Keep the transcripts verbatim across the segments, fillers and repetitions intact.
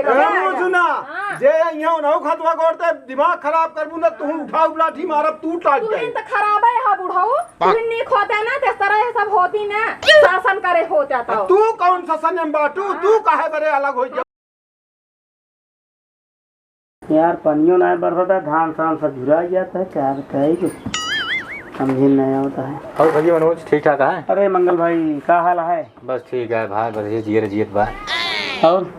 ए, मुँह सुना, हाँ। जे यहाँ उन्हों खतवा करते, दिमाग खराब करबू ना, तू उठाऊ लाठी मारब, तू टाट तू जाई। तो खराब है, हाँ, बुढ़ऊ। तू नीक होते ना, ते तरह ये सब होती ना, शासन करे होते तो। तू कौन शासन में बाटू? हाँ। तू काहे बरे अलग हो जा? यार, पनियो ना बरसत है, धान सान सब झुरा जाता है, क्या बताई कुछ समझे नहीं आता है। और भैया मनोज, ठीक ठाक है? अरे मंगल भाई, का हाल है? बस ठीक है भाई, बस ये जियर जियत बा। और?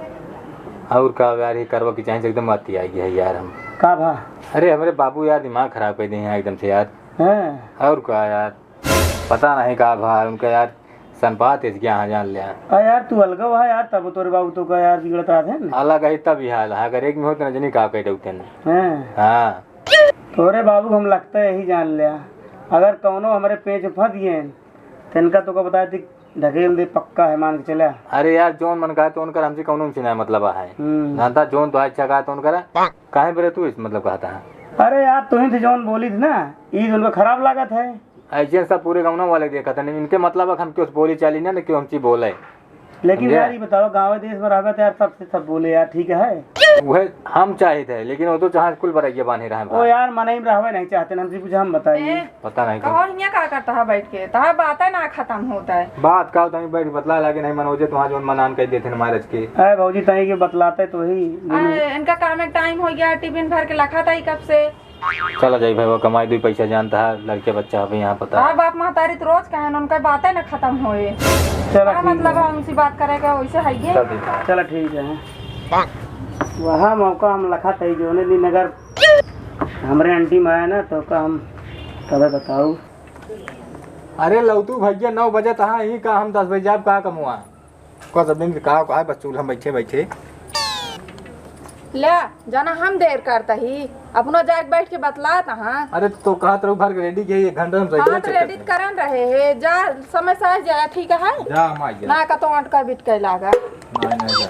और का यार, ये करवा की चाहे एकदम आती आई है यार हम। का भा? अरे हमरे बाबू यार दिमाग खराब कर दिए हैं एकदम से यार। हाँ। और का यार, पता नहीं का भा उनका यार, सनपात इस गया हाँ जान लिया। आ यार, तू अलगा हुआ यार, तब तोरे बाबू तो का यार बिगड़त रहते हैं ना। अलग है तब ही हाल है, अगर एक में होते ना जनी का कह डरते हैं। हाँ। हाँ। तोरे बाबू को हम लगता है यही जान लिया, अगर कौनो हमारे पेंच फंस गए, तो इनका तो का बता दी, ढकेल दे, पक्का है, मान के चला। अरे यार, जौन मन कहा तो उनकर, हमसे कौनो से ना मतलब है। हम्म। जानता जौन तो अच्छा कहा तो उनकर, काहे बरे तू इस मतलब कहता है? अरे यार, तू ही थे जौन बोली थी ना, ई उनको खराब लागत है। ऐसे सब पूरे गाँव वाले देखा था, नहीं इनके मतलब है हम क्यों बोली चाली ना, ना क्यों हम चीज बोले। लेकिन समझे? यार, ये बताओ, गाँव देश में रहबे तो यार, सबसे सब बोले यार, ठीक है? वह हम चाहित है, लेकिन वो तो जहाँ कुल बरैया बांधे रहे ओ भाई। यार, मनई में रहबे नहीं चाहते ना, हमसे पूछा, हम बताइए। ए, पता नहीं कहो, कौन। हियाँ का करता है बैठ के? तहार बातें ना खत्म होता है। बात का, तनी बैठ बतला लागे नहीं, मनोजे तुहां जोन मनान कह देते हैं महाराज के। अरे भौजी, तनी के बतलाते तो ही। अरे, इनका काम एक टाइम हो गया, टिफिन भर के लखा था ही कब से। चला जाई भाई, वो कमाई दुई पैसा जानता है, लड़के बच्चा हवे यहाँ पता है। बाप महतारी तो रोज कहेन, उनका बातें ना खत्म होए। चला का ठीक मतलब है। है उनसे बात करे का, वैसे है ये। चल ठीक है। चला ठीक है। वहाँ मौका हम लखा तई, जोने दिन अगर हमरे अंटी में आए ना, तो का हम तबे बताऊ। अरे लौटू भैया, नौ बजे तहाँ ही का, हम दस बजे जाब का कमुआ। का सब दिन का, का बस चूल्हा में बैठे बैठे। ले, जाना हम देर करता ही, अपना जाके बैठ के बतलात हाँ। अरे तो कहत रहू भर के रेडी के, एक घंटा हम हाँ, साइकिल तो चेक रेडी करते हैं। करन रहे है, जा समय से आ जाए, ठीक है? जा, हम आ गया। ना का तो अटका बिटके लागा। नहीं, नहीं, जा।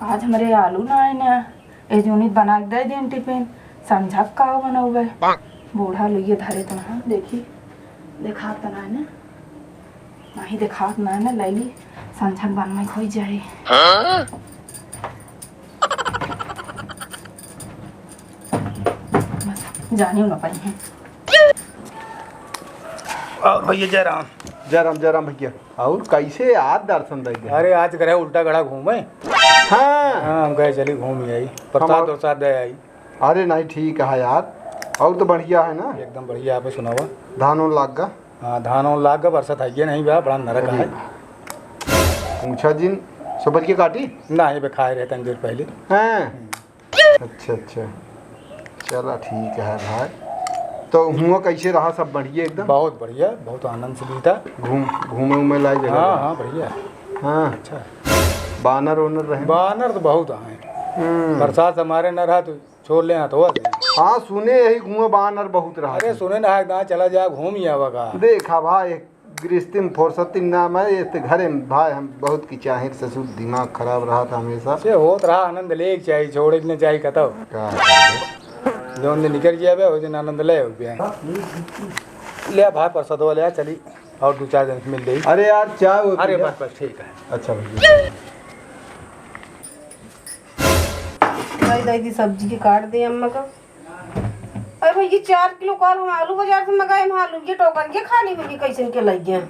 आज हमरे आलू ना आए ना, ए जूनित बना के दे देन टिफिन, संझा का का बनौबे? बूढ़ा लुइये धरे तो ना, देखी, देखात तो ना है ना, नहीं देखात ना है ना, लैली संझा बनवे खोई जाए। बस, जानियो ना पाई है। और भैया जय राम। जय राम, जय राम भैया। और कैसे आज दर्शन दे गए? अरे आज करे उल्टा गड़ा घूमे। हाँ। हाँ, हम कहे चली घूम ही आई, प्रसाद हमार- वरसाद दे आई। अरे नहीं, ठीक है यार, और तो बढ़िया है ना? एकदम बढ़िया। आप सुनावा? धान उन लाग गा? हाँ, धान उन लाग गा, बरसात है नहीं बा, बड़ा नरक अरे। है। पूछा जिन, सुपर के काटी? नहीं बे, खाए रहे तनी देर पहले। हाँ। हम्म। अच्छा, अच्छा। चला, ठीक है भाई। तो हुआ कैसे रहा, सब बढ़िया एकदम? बहुत बढ़िया, बहुत आनंद से बीता। घूम, घूमे उमे लायक जगह हाँ, बा? हाँ, बढ़िया। हाँ। अच्छा। बानर ओनर रहे? बानर तो बहुत आए। हम्म। बरसात हमारे न रहा तो छोड़ ले हाथ हुआ। हाँ, सुने यही घूमे बानर बहुत रहा अरे थे। सुने ना, एक दाँय चला जा, घूम ही आवा का। देखा भाई, गृहस्थी में फुर्सती नाम है, ये तो घरे में भाई हम बहुत की चाहिए ससुर, दिमाग खराब रहा था हमेशा। से होत रहा, आनंद ले के चाहिए, छोड़े के नहीं चाहिए, कतौ। का? जौन दिन निकल जाबे, वो दिन आनंद ले हो गया। ले आ भाई, परसदवा ले आ, चली, और दो चार दिन मिल जाई। अरे यार, चाय वो अरे पी ले। बस, बस, ठीक है। अच्छा भैया। भाई, दाई दी सब्जी के काट दे अम्मा का। अरे भैया, चार किलो काल हम आलू बाजार से मंगाए, हम आलू के टोकर के खाली होगी, कैसन के लग गया।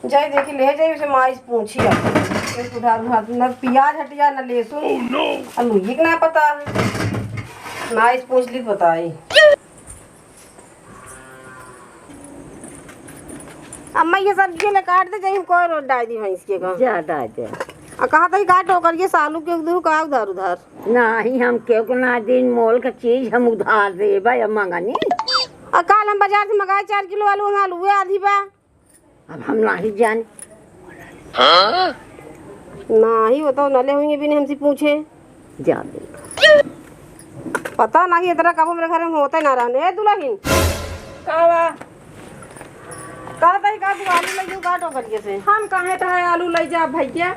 जाई देखी, ले जाई, उसे माई से पूछी अब। एक उधार उधार, न प्याज हटिया, न लहसुन। Oh, no! आलू ये ना पता है। माई से पूछ ली, बताई। अम्मा, ये सब्जी के लिए काट दे, जाई हम कोई रोज डाल दी भैंस के का। जा डाल दे। आ कहा था कि का टोकर के सालू के दू का उधार उधार। नाही, हम केहू के ना दिन मोल के चीज हम उधार देबे या मंगनी। आ काल हम बाजार से मंगाए चार किलो आलू, हम आलू हुए आधी बा। अब हम नाही जानी। नाही, वो तो नले होंगे बिना हमसे पूछे। जा दे। पता नाही, इतना कबो मेरे घर में होता ही ना रहने। ए दुल्हन। का बा? का ताई का तू आलू ले जाऊ का टोकरिए से? हम काहे तहार आलू ले जा भैया?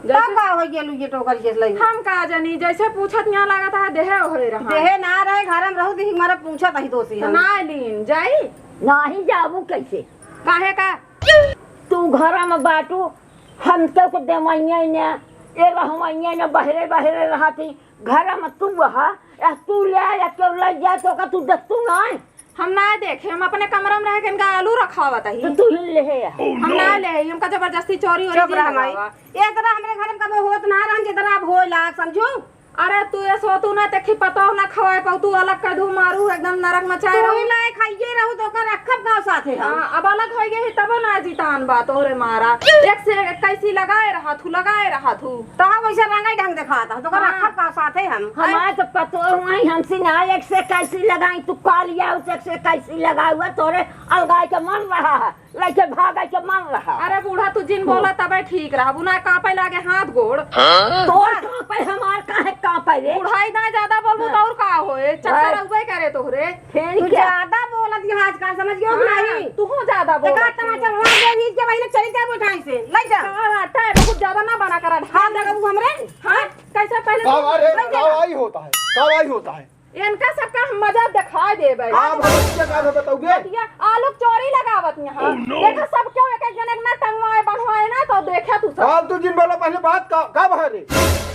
तब का होइ गेलू ये टोकरी के लई? हम का जानी, जैसे पूछत यहाँ लागत है, देहे ओहे रहा। देहे ना रहे, घर में रहू, देखी, हमारा पूछत ही दोषी तो हम। ना लीन जाई। नाही जाबू कैसे? काहे का? तू घर में बाटू, हम तो को देवैया ने, ए रहवैया ने, बहरे बहरे रहती, घर में तू वहा, या तू ले आया, क्यों ले जाए, तो का तू देख तू ना? हम ना देखे, हम अपने कमरा में रह के इनका आलू रखावत ही। तो तू ही ले है। हम ना ले, हमका जबरदस्ती चोरी ओरी चुप जिन रह माई। लगावा। एक तरह हमरे घर में कबो होत ना रहन, जितना अब होए लाग, समझू? अरे तू ये सो तू ना देखी पतो ना खवाए पाऊ, तू अलग कर दू मारू, एकदम नरक मचाए तू रहू। ही लाए खाइए रहू, तो ओकर रखब का साथे हम? हाँ, अब अलग होइ गए ही तबो ना जीतान बा तोहरे मारा। एक से एक कैसी लगाए रहा थू, लगाए रहा थू। तो हम वैसे रंगाई ढंग दिखाता, तो ओकर हाँ। रखब का साथे हम? हमार तो पतो हुआ हमसे ना एक से कैसी लगाई, तू कालिया उसे एक से कैसी लगाई हुआ, तोरे अलगाए के मन रहा है। लइके भागे के मन रहा। अरे बूढ़ा, तू जिन बोला तबे ठीक रहा। बुना कांपे लागे हाथ गोड़। हाँ? तोर कांपे, हमार काहे कांपे रे? बुढ़ाई ना ज्यादा बोलबू हाँ। तो और का होए? चक्कर हाँ। अउबे करे तोहरे। फिर तू क्या? ज्यादा बोलत ही आजकल, समझ गयो कि हाँ, नहीं? तू हो ज्यादा देखा बोलत तमाचा ही। वहाँ दे बीच के महीने चली जाए उठाई से। ले जा। का बात है? बहुत ज्यादा ना बना करा। हाँ, देखा वो हमरे? हाँ? कैसे पहले का तू बात है? ले जा। का आई होता है? का आई होता है? इनका सबका हम मजा दिखाई देबे। का भला का है बताओगे? बतिया आलू चोरी लगावत यहाँ। Oh, no! देखा सब क्यों एक एक जने के ना टंगवाए बढ़वाए ना तो देखे तू सब। फालतू जिन बोला पहले बात का, का भा रे?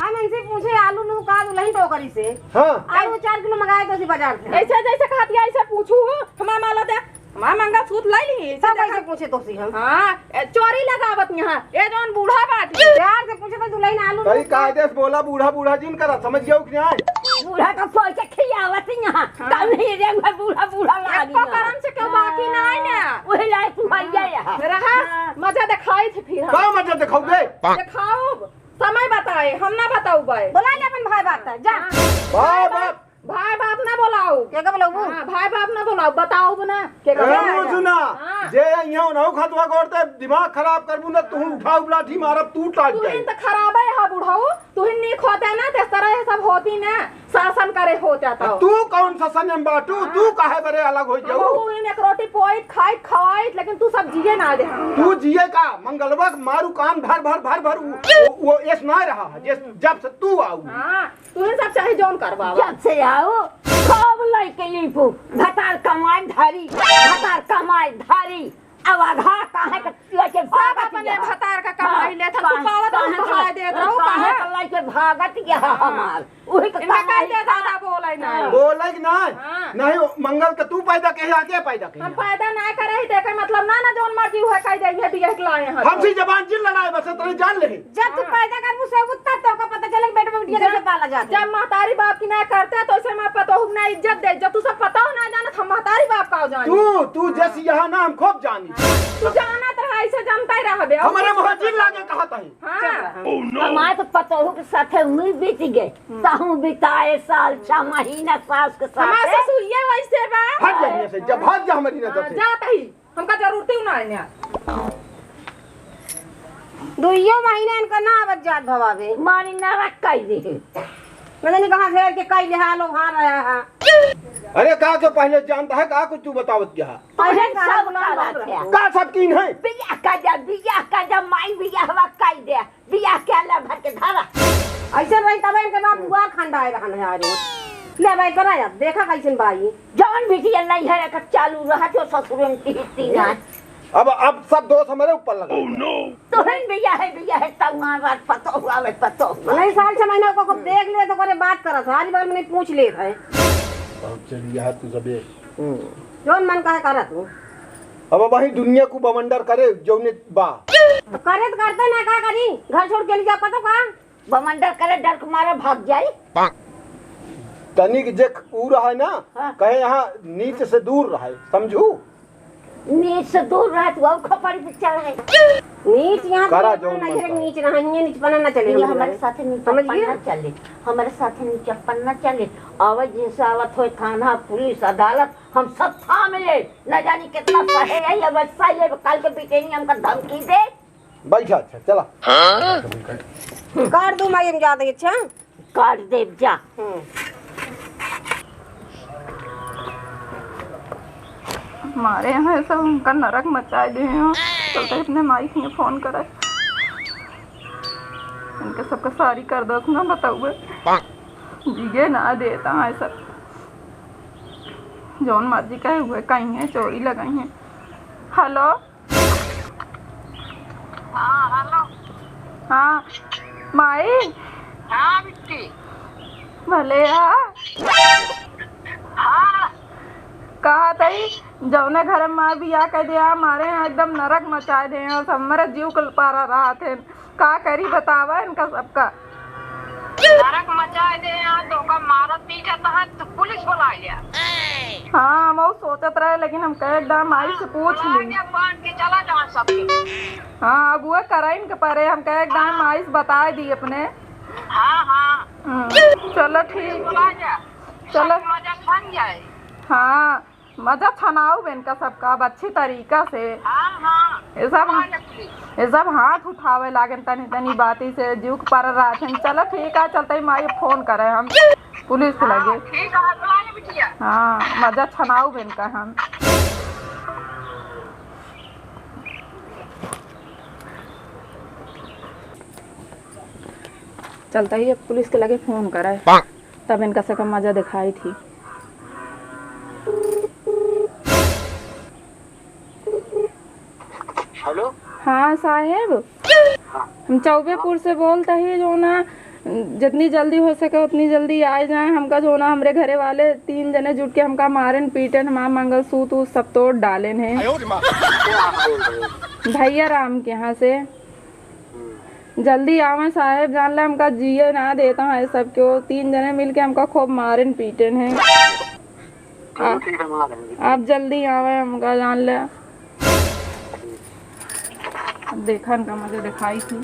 हम इनसे पूछे आलू नू का दुल्हन टोकरी से। हाँ। आलू चार किलो मंगाए तो उसी बाजार से। ऐसे जैसे कहती है ऐसे पूछू हो, हमारा माला दे। हमार मंगलसूत्र लइ ली, सब देखा। कैसे पूछे तोसी हम? हाँ, ए, चोरी लगावत यहाँ, ए जौन बूढ़ा बाटी। प्यार से पूछे तो दुल्हन आलू कई नहीं कायदे से बोला, बूढ़ा बूढ़ा जिन करा, समझ गयो कि नहीं? बूढ़ा का फोड़ के खियावत यहाँ, हाँ। तब नहीं रे मैं बूढ़ा बूढ़ा लागी एको ना। करम से क्यों बाकी ना है ना? वही लायक तू भैया यहाँ। रहा, हाँ। मजा दिखाई थे फिर हम। का मजा दिखाओगे? दिखाओ, समय बताए, हम ना बताऊ बाए। बोला ले अपन भाई बाप का, जा। हाँ। भाई बाप। भाई बाप ना बोलाऊ। के का बोलाऊ? हाँ, भाई बाप ना बोलाऊ, बताऊ ना। के का ए, बोलाऊ? वो सुना, हाँ। जे यहाँ उन्हों खतवा करते, दिमाग खराब करबू ना, तू हाँ। उठाऊ लाठी मारब, तू टाट तू जाई। इन त खराब है, हाँ बुढ़ऊ, तू ही नीक होते ना, ते तरह ये सब होती ना, शासन करे होते तो। तू कौन शासन में बाटू? हाँ। तू काहे बरे अलग हो जाऊ? हम इन एक रोटी पोइत, खाइत, खवाइत, लेकिन तू सब जिए ना दे हम। तू जिए का? मंगलवा के मारू कान भर, भर, भर, भर, वो, वो एस ना रहा, जे जब से तू आऊ। हाँ। तुहे सब चाहे जौन करवावा। जब से आओ, सब लइके लीपू, भतार कमाई धारी, भतार कमाई धारी। अब आधा काहे के लइके सब भागत अपने गया? भतार का कमाई हाँ, लेत, तू काहे, पावत रहू, काहे के, कहाए देत रहू, काहे कहाँ? के लइके भागत गया हाँ। हमार? उही के इनका कमाई कह दे, का? दादा बोले नहीं। हाँ। बोले कि नहीं? हाँ। नहीं, मंगल के तू पैदा कहे, आके पैदा कहे। हम पैदा ना करे ही, देखे मतलब ना, ना जौन मर्जी हुए कह दे, ये बियाह के लाए हैं। हमसे जबान जिन लड़ाए, बस इतने जान ले। जब तू हाँ। पैदा करबू से तब तोका पता चले कि बेटवा बिटिया जब, कैसे पाला जाता है। जब महतारी बाप की ना करते तो ऐसे माँ पतोहू की ना इज्जत दे। जब तू सब पता हो ना जाना, हम महतारी बाप का हो जाने। तू, तू हाँ। जैसी यहाँ ना हम खूब जानी। तू जानत रहा, ऐसे जानता ही रहा बे। और हमारे कुछ मुँह नहीं जिन पता। लागे कहा ताही। हाँ। चुप रहा। Oh, no। हमारे तो पतोहू के साथे उम्र बीत गए। हम्म। तहूँ बिताए साल, छह महीना सास के साथ। हमारे ससुरिया वैसे बा। हट जा यहाँ से, जब भाग जा हमारी नजर हाँ, से। जात ही। हमका जरूरत ही ना है ना। दुइयो महीना इनका ना आवत जात भवावे। मारी नरक कई दे। मैंने कहा शेर के कई लिहा लो, हाँ रहा है। अरे का के पहले जानता है, का कुछ तू बतावत क्या है? पहले पहले का सब बोला, करत है। का सब कीन है? बियाह का जा, बियाह का जा, माई बियाह हवा कई दे। बियाह के ला भर के धरा। ऐसे रही तब इनके बाप दुआर खंडाए रहन है आज। ले भाई करा अब, देखा कैसन बाई। जौन बिटिया नहीं है, एक चालू रहा जो ससुरे में टिहिती ना। अब, अब सब दोष हमारे ऊपर लगा। Oh, no। तोहन बियाह है, बियाह है, तब वहाँ रात पतो हुआ, वे पतो हुआ। नहीं, साल छह महीना को खूब देख ले, तो करे बात करत है। हर बार मैंने पूछ ले है। अब चलिए, हाथ तू सबे। हम्म। जौन मन कहे करा तू। अब वही दुनिया को बवंडर करे, जौने बा। तो करे तो करते ना, का करी? घर छोड़ के ले जा, पता का? बवंडर करे, डर के मारे भाग जाई। तनिक जे ऊ रहे ना, हाँ। कहे यहाँ नीच से दूर रहे, समझू? नीच से दूर रहे, तू और खपड़ी पे चढ़े। नीच यहाँ करा तो जौन मन नहीं है, करे। नीच रहा, ये नीच पना ना चले ये हमरे हमारे बारे। साथे नीच समझ पन्ना गया? चले, हमारे साथे नीच पन्ना चले। आवे जैसे आवत होए थाना, पुलिस, अदालत, हम सब थाम ले। न जानी कितना सहे है, अब सहे, काल के बिटेनी हमका धमकी दे। बैठा, अच्छा, चला। काट दू माई, हम जाते, अच्छा? काट देब जा। हम्म। मारे हैं सब, उनका नरक मचाए दे हैं। चलते अपने माई के फोन करे। सबका सारी कर दो, ना बताउए। जिए ना देता है सब। जौन मर्जी कहे हुए कहीं है, चोरी लगाई है। हेलो। हाँ, हेलो। हाँ, माई। हाँ, बिट्टी। भले आ। हाँ। कहा तई, जौने घर में मार बियाह कर दिया, मारे यहाँ एकदम नरक मचाए दे हैं, और सब मेरे जीव के पारा रहा थे। का करी बतावा इनका सबका। नरक मचाए दे यहाँ, तो का मारत पीटत है, तो पुलिस बुला लिया। हाँ, हम वो सोचत रहे, लेकिन हम कहे एकदम माई से पूछ ली। बांध के चला जाओ सबके। हाँ, अब वो कराइन के परे, हम कहे एकदम माई से बताए दी अपने। हाँ, हाँ। हम्म, चलो ठीक। चलो। सब मजा छन जाए। हाँ, मजा छनाऊ बेन का सबका अब अच्छी तरीका से। हाँ, हाँ। ये सब हाँ, लक्ष्मी। ये सब हाथ उठावे लागेन तनी तनी बाती से, जुग पर रहथिन। चलो ठीक है, चलते ही माई फोन करे हम पुलिस के हाँ, लगे। ठीक है, बुला ले बिटिया। हाँ, मजा छनाऊ बेन का हम। चलता ही अब पुलिस के लगे फोन करे, तब इनका सबका मजा दिखाई थी। हेलो। हाँ साहेब, हाँ। हम चौबेपुर से बोलत ही, जो ना जितनी जल्दी हो सके उतनी जल्दी आए जाए। हमका जो ना हमरे घरे वाले तीन जने जुट के हमका मारेन पीटेन, हमार मंगलसूत्र उ सब तोड़ डालेन है। भैया राम के यहाँ से। जल्दी आवे साहेब, जान ले हमका जिए ना देता है सब क्यों। तीन जने मिलके हमका खूब मारेन पीटेन है। चलो आ, ठीक है, हम आ रहे हैं। आप जल्दी आवे, हमका जान ले। अब देखा इनका मजा दिखाई थी।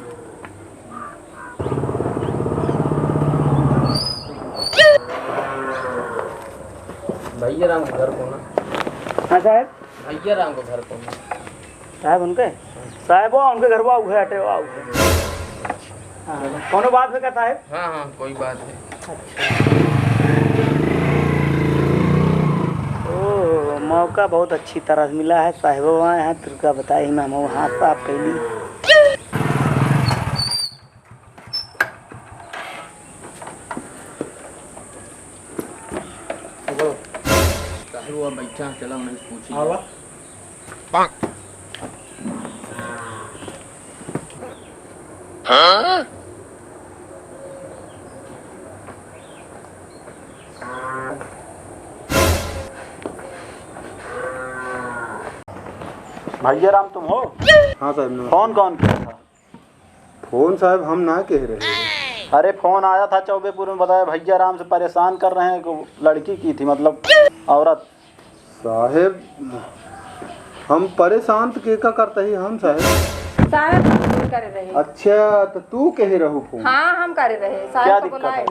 भैया राम के घर कौन है? हाँ साहेब। भैया राम के घर कौन है? साहेब उनके? साहेब वो उनके घर वो उहे हटे, वो उहे। हाँ, कौनो बात है का साहेब? हाँ, हाँ, कोई बात है। अच्छा। ओह, मौका बहुत अच्छी तरह से मिला है, साहेबो वहाँ हैं, तुरका बताए ही में हम वहाँ साफ कैली। चलो। साहेब वो बैठा, चला उन्हें पूछी। आवा। भैया राम तुम हो? हाँ साहब, नमस्ते। फोन कौन किया था? फोन साहब हम ना कह रहे हैं। अरे फोन आया था चौबेपुर में, बताया भैया राम से परेशान कर रहे हैं, एक लड़की की थी, मतलब औरत। साहेब, हम परेशान तो के का करता ही हम साहेब? साहेब, हम करे रहे। अच्छा, तो तू कहे रहू फोन? हाँ, हम करे रहे। साहेब क्या को दिक्कत बुलाए है?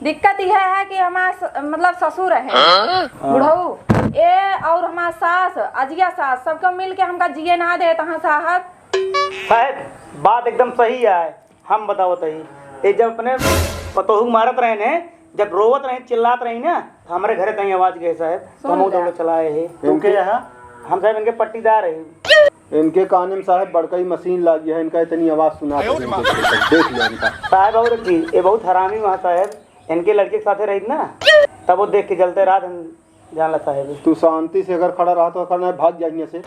दिक्कत यह है कि हमार स-, मतलब ससुर है, हाँ? बुढ़ऊ, ए और हमार सास, अजिया सास, सबको मिल के हमका जिए ना देत हैं साहब। साहेब, बात एकदम सही है। हम बतावत हई, ये जब अपने पतोहू मारत रहे ने, जब रोवत रही, चिल्लात रही ना, तो हमरे घरे तहीं आवाज गए साहेब, तो हम सुन ले। दौड़ चला आए ही। इनके यहाँ? हम साहेब इनके पट्टीदार है। इनके काने में साहेब बड़कई मशीन लागी है, इनका इतनी आवाज सुना आयो रे माँ। देख लिया इनका। साहेब और की, ये बहुत हरामी वहाँ साहेब, इनके लड़के के साथे रही ना, तब वो देख के जलते रात हम जान ला साहेब। तू शांति से अगर खड़ा रहा तो खड़ा नहीं, भाग जा हियां से।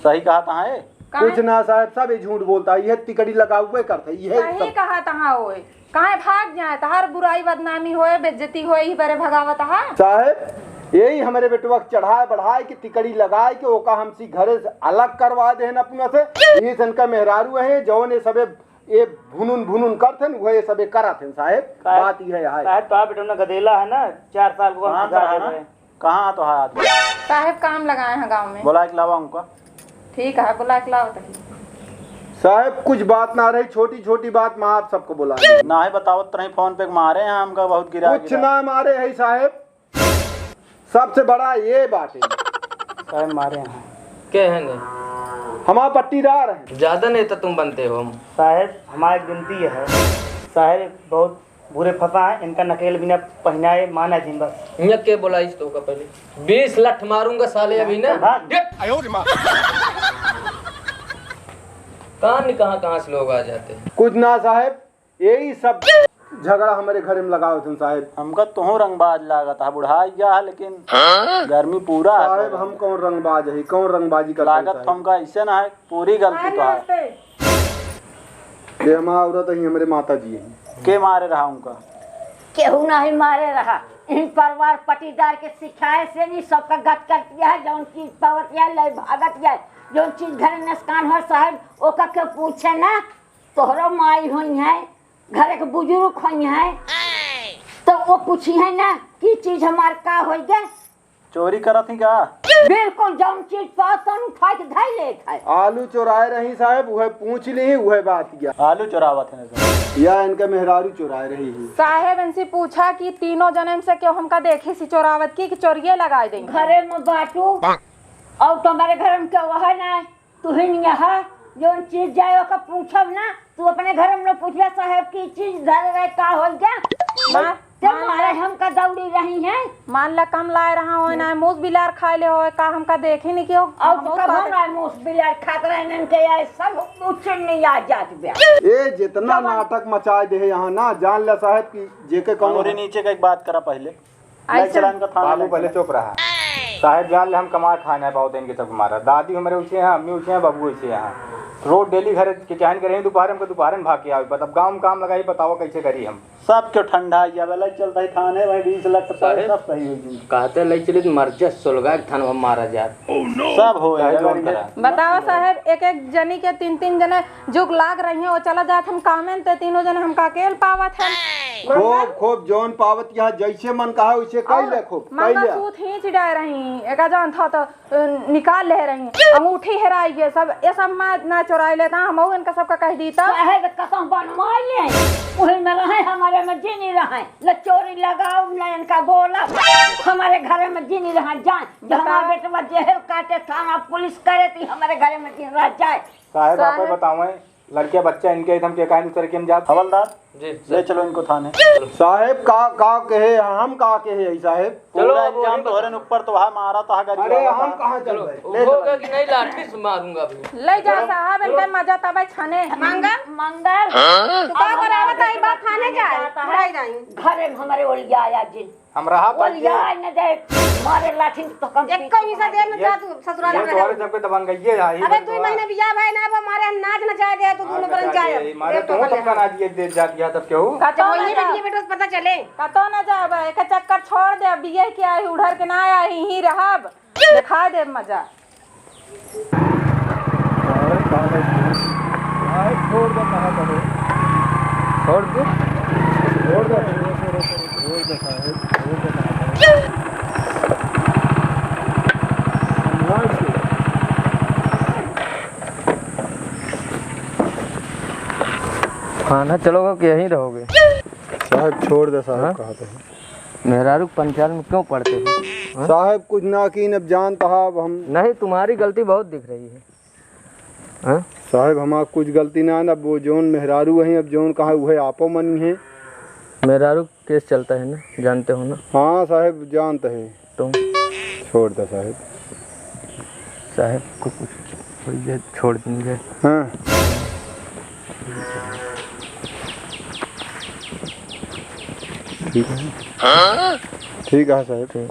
सही कहा था है? काहे? कुछ ना साहेब, सब ये झूठ बोलता है, ये तिकड़ी लगावे करता है, ये सही सब। कहा था ओए, काहे भाग जाए, तहार बुराई बदनामी होए, बेइज्जती होए, यही बरे भगावत हा। साहेब, यही हमरे बेटवा के चढ़ाए बढ़ाए के तिकड़ी लगाए के ओका हमसी घरे से अलग करवा देहन अपना से। यही से इनका मेहरारू है, जौन ये सबे ये भुनुन भुनुन करथेन, उहे सबे करथेन साहेब। साहेब, बात इहे है। साहेब, तोहार बेटवा ना गदेला है ना, चार साल को कहाँ फंसा रहा देवे। कहाँ तो है आदमी? साहेब काम लगाए हैं गाँव में। बुला के लावा उनका। ठीक है, बुला के लाओ तभी। साहेब, कुछ बात ना रही, छोटी छोटी बात में आप सबको बुला ली। ना ही बतावत रही, फोन पे मारे हैं हमका, बहुत गिरा कुछ गिरा। ना मारे है साहेब, सबसे बड़ा ये बात है। साहेब मारे हैं। के हैं ने? हमारा पट्टीदार है। ज्यादा नेता तुम बनते हो। साहेब, हमारी विनती है, साहेब बहुत बुरे फंसा है, इनका नकेल बिना पहनाए माना जिन बस। यहाँ के बोला इस तो का पहले? बीस लठ मारूंगा साले अभी ना। भाग। देख। आयो रे माँ। कहाँ नहीं, कहाँ, कहाँ से लोग आ जाते हैं। कुछ ना साहेब, यही सब झगड़ा हमरे घरे में लगावत हन साहेब। हमका तोहू रंगबाज लागत है, बुढ़ाई गया है, लेकिन हाँ? गर्मी पूरा है साहेब। हम कौन रंगबाज है, कौन रंगबाजी करत हन लागत साहेब? हमका ऐसे ना है, पूरी गलती तो है। नमस्ते। ये हमारा औरत है, हमरे माता जी हैं। के मारे रहा उनका? केहू नहीं मारे रहा। इन परिवार पटीदार के सिखाए से नहीं, सबका गत करती है, जौन चीज पावत है, ले भागत है, जौन चीज घर नस्कान हो साहेब, ओका के पूछे ना, तोहरो माई होई है, घर के बुजुर्ग होई है, तो वो पूछी है ना कि चीज हमार का होई गे? चोरी करत ही का? बिल्कुल, जौन चीज पावत तौन उठा के धई लेत है। आलू चोराए रही साहेब, उहे पूछ ली, उहे बात या। आलू चोरावत है ना साहेब? या इनके मेहरारू चोराए रही है। साहेब इनसे पूछा कि तीनों जने में से केहू हमका देखी सी चोरावत की, कि चोरिये लगाए देंगे। घरे में बाटू, और तुम्हारे घर में केहू है ना? तुहिन यहाँ जौन चीज जाए ओका पूछब ना, तू अपने घर में न पूछबे साहेब की चीज धरे रहे का होई गे? मार, ते मार मारे ले। हमका दौड़ी रही है। मान ला कम लाए रहा होए ना, मूस बिलार खाए ले होए, का हमका देखी नहीं कि हो, और हम तो कब सारे ना मूस बिलार खात रहे इनके यार सब उछिन नहीं आ जात बे। ए, जितना जवन नाटक मचाए दे है यहाँ ना, जान ले साहेब की जेके कौन और है। नीचे का एक बात करा पहले। लाइट ऐसा चलान का थाना बाबू लेके पहले चला। चुप रहा। साहेब जान ले हम कमा खाए ना पावत इनके सब मारा। दादी हमरे उसे हैं, अम्मी उसे हैं, बाबू उसे हैं। रोज डेली घर के चाहन के रही दोपहर में, दोपहर में भाग के आवे। पर अब गाँव में काम लगाई, बताओ कैसे करी हम? सब क्यों ठंडा ही जावे, लाइट चलता ही थाने, भाई बीस लाख तो साहेब, सब सही हो गई। कहते लाइट चली तो मर जा, सोलगा के थान में मारा जात। सब हो काहे जावे जोन इनके। करा? बताओ साहेब, एक एक जनी के तीन तीन जने जुग लाग रही हैं, वो चला जात हम कामेन ते तीनों जने हमका अकेल पावत हैं। खूब, खूब जौन पावत यहाँ जैसे मन कहा वैसे कह ले, खूब कह मंगल ले। सूत ही चिड़ाए रही, एका जान था तो, अ, निकाल ले रही, अंगूठी हेराई गए सब, ये सब मैं ना चुराई लेता, हम इनका सबका कह दी तो। साहेब कसम बनवाई ले, वही में रहे, हमारे में जिनी रहे, न चोरी लगाओ, न इनका बोला, हमारे घरे में जिनी रहे, जान, जो हमारे बताओ। बेटवा जेहल काटे, थाना पुलिस करे, ती हमारे घरे में जिन रह जाए। साहेब, आप साहेब। बतावें, लड़किया बच्चा इनके हम के काहे दूसरे के हम जात? हवलदार, जी, ले सर। चलो इनको थाने। साहेब, का, का कहे, हम का कहे, साहेब? चलो, पूरा अब इल्जाम वही तोहरे बता। ऊपर, तोहा मारा, तोहा गरीब अरे, वाला हम था। कहाँ चलो, चलबे? ले उठोगे चलो। कि नहीं, लाठी से मारूंगा अभी। ले जा चलो, साहब, चलो। इनका मजा तबे छने। मंगल, मंगल, हाँ? तू का हाँ? करावत आई बात थाने जाए, जाता है। बुढ़ाई जाई। घरे में हमारे ओलिया आया जिन। हम रहा ओलिया पाइए। आए न दे, मारे लाठी तो कम एको पीछे पीसा दे न ये, जा तू ससुराल ये में तोहरे रहो। सबके दबंग गइए आई अबे बंद दुई हुआ। महीना बियाह भए ना, अब मारे हम नाच न जाए दे, तू हाँ, दोनों बरन बचा जाए। दिए, मारे दे तो तो सबका बने। नाच ये दे जात गया तब केहू। का तो कतौ ना बेटी जा। के बेटा से पता चले। कतौ ना जाबे, एका चक्कर छोड़ दे, अब बियाह के आई, उधर के ना आई, यहीं रहब, दिखा दे मजा। अरे, कहाँ गए? अरे, छोड़ दे, कहाँ गए? छोड़ दे। छोड़ दे, छोड़ दे, छोड़ दे, साहब, छोड़ दे, कहाँ गए? थाना चलोगे कि यहीं रहोगे? साहब, छोड़ दे, साहब, हाँ? कहा थे। मेहरारू के पंचायत में क्यों पड़ते हो? हाँ? साहब, कुछ ना कीन, अब जानत हा, अब हम नहीं, तुम्हारी गलती बहुत दिख रही है। हाँ? साहब, हमार कुछ गलती ना है, अब वो जौन मेहरारू हैं, अब जौन कहा, वह आपो मनी है। मेहरारू केस चलता है ना, जानते हो ना? हाँ साहब, जानते हैं। तुम? छोड़ दे साहब। साहब को कुछ हो जाए, छोड़ देंगे। हाँ। ठीक है। ठीक है साहब। ठीक।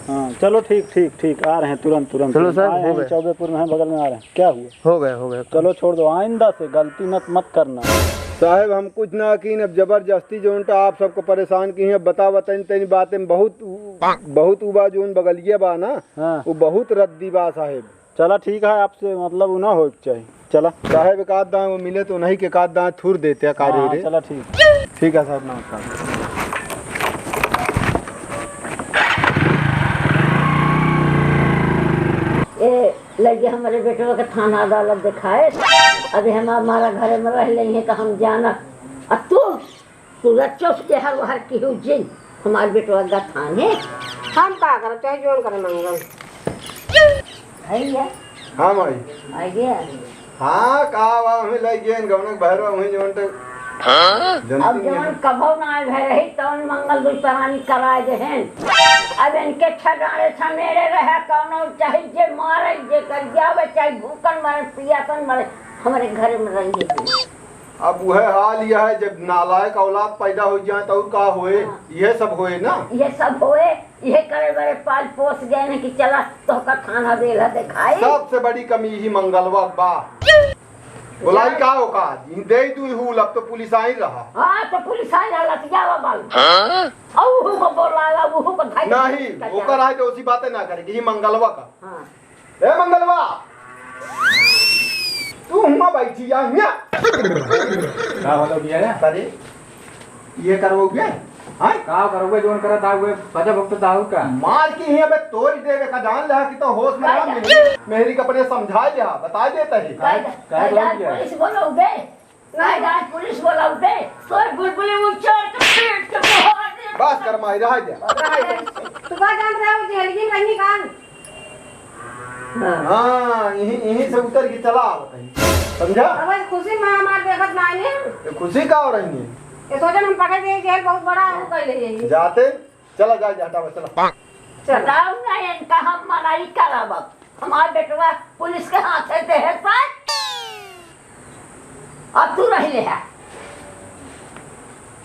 हाँ, चलो ठीक, ठीक, ठीक, आ रहे हैं तुरंत, तुरंत, चलो तुरंत। सर, आए हो हैं, गए। चौबेपुर में हैं, बगल में आ रहे हैं। क्या हुआ? हो गए, हो गए। चलो छोड़ दो, आइंदा से गलती मत, मत करना। साहब, हम कुछ ना कीन, अब जबरदस्ती जौन टा आप सबको परेशान की हैं, अब बता, बताइन तनी बातें बहुत, बहुत उबा जौन बगलिया बा ना, हाँ। वो बहुत रद्दी बा साहब। चला ठीक है, आपसे मतलब उ ना होए के चाही। चला। साहब, एक आध दाएं वो मिले तो नहीं के एक आध दाएं थुर देते हैं, का रे हाँ, रे? चला ठीक। ठीक है साहब, नमस्कार। ए, लगे हमारे बेटवा के थाना अदालत दिखाए। अभी हम हमारा घरे में रह लेंगे तो हम जाना। आ तू तू रच्चो से हर हर की हो जिन, हमार बेटवा गथान है। हम का करब, चाहे जोन करे मंगल। भैया। हाँ माई। आ गया। हाँ, का बा, हमें लग गए, गौनक भैरवा, वहीं जोन तक। हाँ? जनती अब नहीं जोन है। कभो ना आए भै रही, तौन मंगल दुई परानी कराए दे हैं। अब इनके ठगाने छमेरे रहे, कौनो चाहे जे मारे, जे कर जावे, चाहे भूखन मरे, पियासन मरे, हमारे घर में रहिए। अब उहे हाल यह है, जब नालायक औलाद पैदा होइ जाए तो और का होए? हाँ। यह सब होए ना। यह सब होए, यह करे बरे पाल पोस गए हैं कि चला तोहका थाना बेला देखाई। सबसे बड़ी कमी यही मंगलवा बा। बोलाई का हो का? इन दे तू हूल, अब तो पुलिस आई रहा। हाँ, तो पुलिस आई रहा, लतियावा बाल। हाँ? और उहू को बोलावा, उहू को भाई नहीं, का ओकर आए तो उसी बातें ना करे कि ये मंगलवा का। हाँ। ए मंगलवा, तू हुआ बैठी या हिया। का होलो भैया रे? अरे, ये करवो के? हाँ? का करवो, जोन करत आवे, बजा भक्त दाऊ का। मार के ही अबे तोड़ देवे का, जान ले कि तो होश में आ, मेहरी, मेहरी का अपने समझा ले, बता देता है। का, का, का, का, पुलिस बोलोगे? नहीं, आज पुलिस बोलाऊ दे, तोर बुलबुली उछाल के पीट के मार दे। बस कर माई, रह जा। तू का जान रहे हो, जेलगी में रहनी कान? हाँ। हाँ, यहीं, यहीं से उतर के चला आवत है। समझा? अब खुशी में हमार देखत ना आने। ये खुशी का हो रही है? ये सोचन हम पकड़ के जेल बहुत बड़ा हो गए ले ये। जाते, चला जा, जा, हटावा, चला। चल। बताओ ना, इनका हम मनाई करावब। हमार बेटवा पुलिस के हाथे देहे पर। अब तू रह ले है।